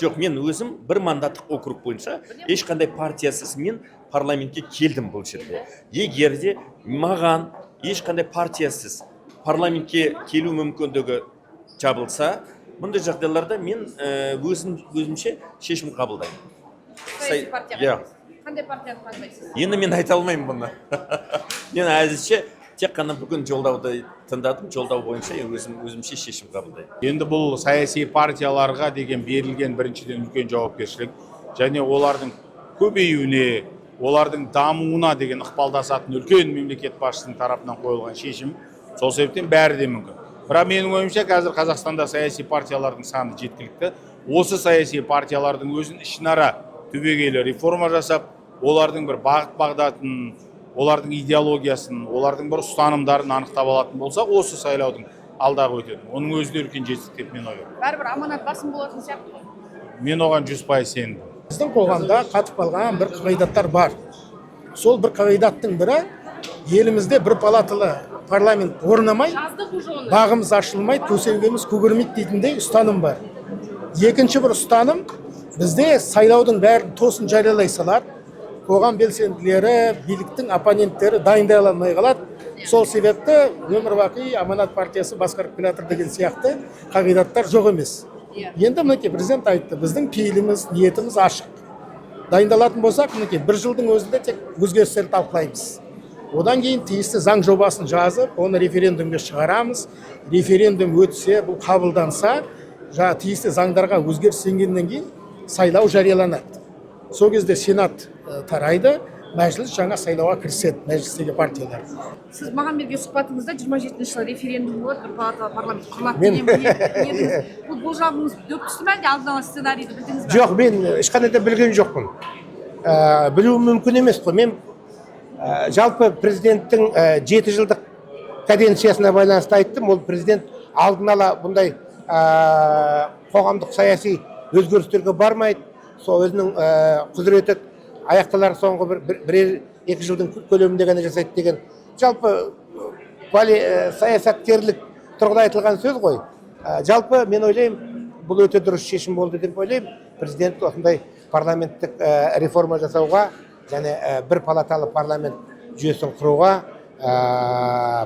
Жоқ, мен өзім бір мандаттық округ бойынша ешқандай партиясыз мен парламентке келдім бұл жерде. Егер де маған ешқандай партиясыз парламентке келу мүмкіндігі жабылса, мұндай жағдайларда мен өзімше шешім қабылдаймын. Саяси партияға Иә. кіресіз. Қандай партияны таңдайсыз? Енді мен айта алмаймын бұны. Мен әзірше тек қана бүгін жолдауды тыңдадым, жолдау бойынша өзімше шешім қабылдаймын. Енді бұл саяси партияларға деген берілген, біріншіден, үлкен жауапкершілік және олардың көбеюіне, олардың дамуына деген ықпалдасатын үлкен мемлекет басшысының тарапынан қойылған шешім. Сол себептен бәрі де мүмкін. Бірақ менің ойымша, қазір Қазақстанда саяси партиялардың саны жеткілікті. Осы саяси партиялардың өзін ішінара түбегейлі реформа жасап, олардың бір бағыт бағдатын, олардың идеологиясын, олардың бір ұстанымдарын анықтап алатын болсақ, осы сайлаудың алдағы өтетін, оның өзі де үлкен жетістік деп мен ойлаймын. Бәрібір Аманат басым болатын сияқты ғой. Мен оған 100% сендім. Біздің қоғамда қатып қалған бір қағидаттар бар. Сол бір қағидаттың бірі: елімізде бір палаталы парламент орнамай, Жаздық уже оны. бағымыз ашылмайды, төсегіміз көгермейді дейтіндей ұстаным бар. Екінші бір ұстаным: бізде сайлаудың бәрін тосын жариялай салады, қоғам белсенділері, биліктің оппоненттері дайындай ала алмай қалады, сол себепті өмір бақи Аманат партиясы басқарып келе жатыр деген сияқты қағидаттар жоқ емес. Енді, мінекей, президент айтты, біздің пейіліміз, ниетіміз ашық. Дайындалатын болсақ, мінекей, бір жылдың өзінде тек өзгерістерді талқылаймыз, одан кейін тиісті заң жобасын жазып, оны референдумге шығарамыз. Референдум өтсе, бұл қабылданса, жаңа тиісті заңдарға өзгеріс енгеннен кейін сайлау жарияланады. Сол кезде Сенат тарайды, Мәжіліс жаңа сайлауға кіріседі, Мәжілістегі партиялар. Сіз маған берген сұхбатыңызда 27-жылы референдум болады, бір палаталы парламент құрылады деген едіңіз. Бұл болжамыңыз дөп түсті ме, әлде алдын ала сценарийді білдіңіз бе? Жоқ, мен ешқандай да білген жоқпын. Білуім мүмкін емес қой. Мен жалпы президенттің 7 жылдық каденциясына байланысты айттым. Ол президент алдын ала бұндай қоғамдық саяси өзгерістерге бармайды, сол өзінің құзыреті аяқталар соңғы бірер екі жылдың көлемінде ғана жасайды деген жалпы саясаткерлік тұрғыда айтылған сөз ғой. Жалпы мен ойлаймын, бұл өте дұрыс шешім болды деп ойлаймын. Президент осындай парламенттік реформа жасауға және бір палаталы парламент жүйесін құруға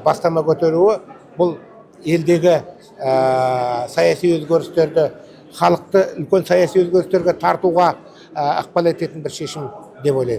бастама көтеруі, бұл елдегі саяси өзгерістерді, халықты үлкен саяси өзгерістерге тартуға ықпал ететін бір шешім деп ойлаймын.